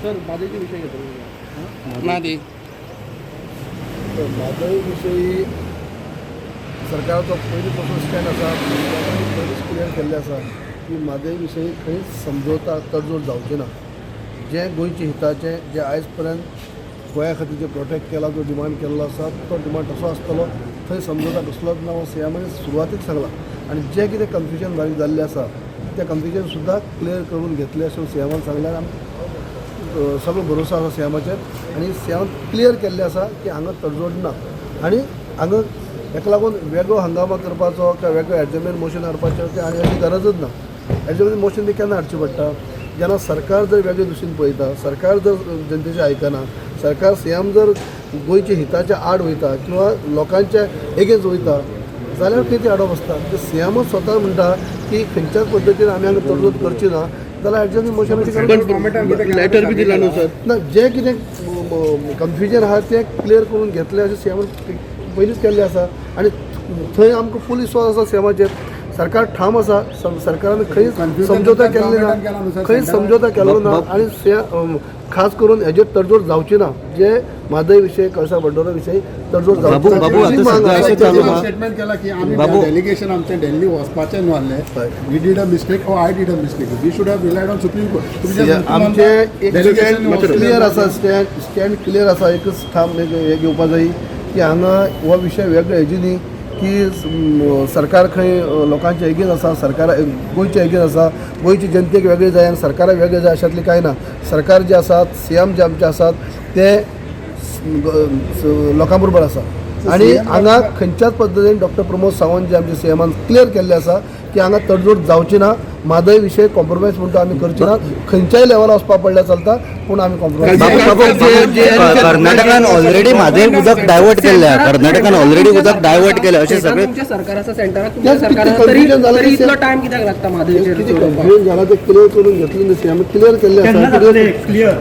Sir, म्हादयचे विशय घेतलो. ना ती. तर म्हादय विशयी सरकाराचो पयलीं पासून स्टँड आसा. लोकांनी पयलींच क्लियर केल्लें आसा की म्हादय विशयी खंयच समजोता, तडजोड जावची ना. जें गोंयच्या हिताचें, जें आयज पर्यंत गोंया खातीर जें प्रोटेक्ट केला, जो डिमांड केल्लो आसा, तो डिमांड तसो आसतलो. थंय समजोता कसलोच ना हो सीएमाने सुरवातीक सांगलां आनी जें कितें कन्फ्युजन बारीक जाल्लें आसा, तें कन्फ्युजन सुद्दां क्लियर करून घेतलें अशें सीएमान सांगलें. आनी सगळो भरोसो आसा सीएमाचेर आनी सीएमान क्लियर केल्लें आसा की हांगा तडजोड ना आनी हांगा हेका लागून वेगळो हंगामा करपाचो किंवा वेगळो एडजमेंट मोशन हाडपाचें किंवा आनी अशी गरजच ना. एडजमेंट मोशन बी केन्ना हाडचें पडटा? जेन्ना सरकार जर वेगळे दृश्टीन पळयता, सरकार जर जनतेचें आयकना, सरकार, सीएम जर गोंयच्या हिताच्या आड वयता किंवा लोकांच्या एगेन्स्ट वयता जाल्यार खंय ती हाडप आसता. ते सीएमच स्वता म्हणटा की खंयच्याच पद्दतीन आमी हांगा तडजोड करची ना जाल्यार एडजमेंट मोशनाची गरज. लेटर बी दिला न्हू सर? ना, जें कितें कन्फ्युजन आहा तें क्लियर करून घेतलें अशें सीएमान पयलींच केल्लें आसा आनी थंय आमकां फूल विश्वास आसा सीएमाचेर. सरकार ठाम आसा. सरकारान खंयच समजोता केल्लें ना, खंयच समजोता केलो ना आनी खास करून हेजेर तडजोड जावची ना. जे म्हादय विशय, कळसा बंडोरा विशय तडजोड जावची ना. बाबू, अशी आता मांग सध्या आसा. अशें चालू आहा. स्टेटमेंट केला की आमी बाबू. डेलिगेशन आमचें दिल्ली वचपाचें न्हू आहलें. We did a mistake or I did a mistake. We should have relied on Supreme Court. आमचे एक स्टँड क्लियर आसा, स्टँड स्टँड क्लियर आसा. एकच ठाम एक हें घेवपा जाय की हांगा हो विशय वेगळो हेजी न्ही की सरकार खंय लोकांचे एगेन्स्ट आसा, सरकार गोंयचे एगेन्स्ट आसा, गोंयचे जनतेक वेगळें जाय आनी सरकाराक वेगळें जाय अशातलें कांय ना. सरकार जे आसात, सी एम जे आमचे आसात, ते लोकां बरोबर आसा आनी हांगा खंयच्याच पद्दतीन डॉक्टर प्रमोद सावंत जे आमचे सी एमान क्लियर केल्ले आसा की हांगा तडजोड जावची ना. म्हादय विशय कॉम्प्रोमायज म्हणटा आमी करची ना. खंयच्याय लेवलार वचपा पडल्यार चलता, पूण आमी कॉम्प्रोमायज बाबू, बाबू, कर्नाटकान ऑलरेडी म्हादय उदक डायवर्ट केल्लें आहा. कर्नाटकान ऑलरेडी उदक डायवर्ट केलें अशें सगळें. तुमच्या सरकाराचा, सेंटराक तुमच्या तेच कितें सरकाराचा तरी confusion झालं तरी की इतलो टायम कित्याक लागता म्हादयचेर कितें सोडोवपाक? कन्फ्युजन जाला तें क्लियर करून घेतलें न्ही. सीएम क्लियर केल्लें आसा. क्लियर.